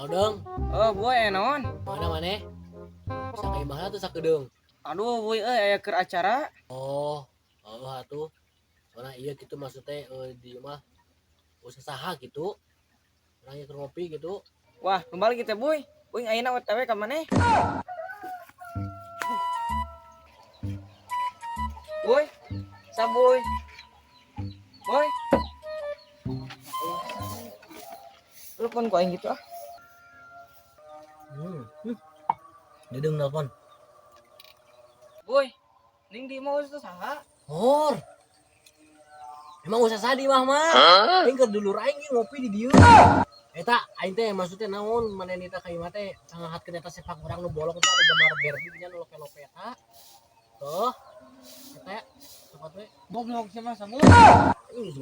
Halo, Dong. Oh, boy, aya naon? Mana maneh? Bisa ka imahna tuh sakedeung? Aduh, boy euy, aya keur acara. Oh, oh atuh. Soalnya iya gitu maksudnya di imah usah saha gitu. Orangnya keur ngopi gitu. Wah, kembali kita, boy. Boy, ayeuna OTW ka maneh? Boy, saboy. Boy. Telepon ku aing gitu ah. Dedeng nelpon. Boy, ning di imah geus saha? Hor. Emang usah saha di imah mah. Aing keur dulur aing ge ngopi di dieu. Eta aing teh maksudnya naon maneh nita ka imah teh sangahatkeun eta sepak urang nu bolong teh anu gambar Barbie nya nu lope-lope eta. Tuh. Eta cepat we. Goblok sia mah, saboy. Ih.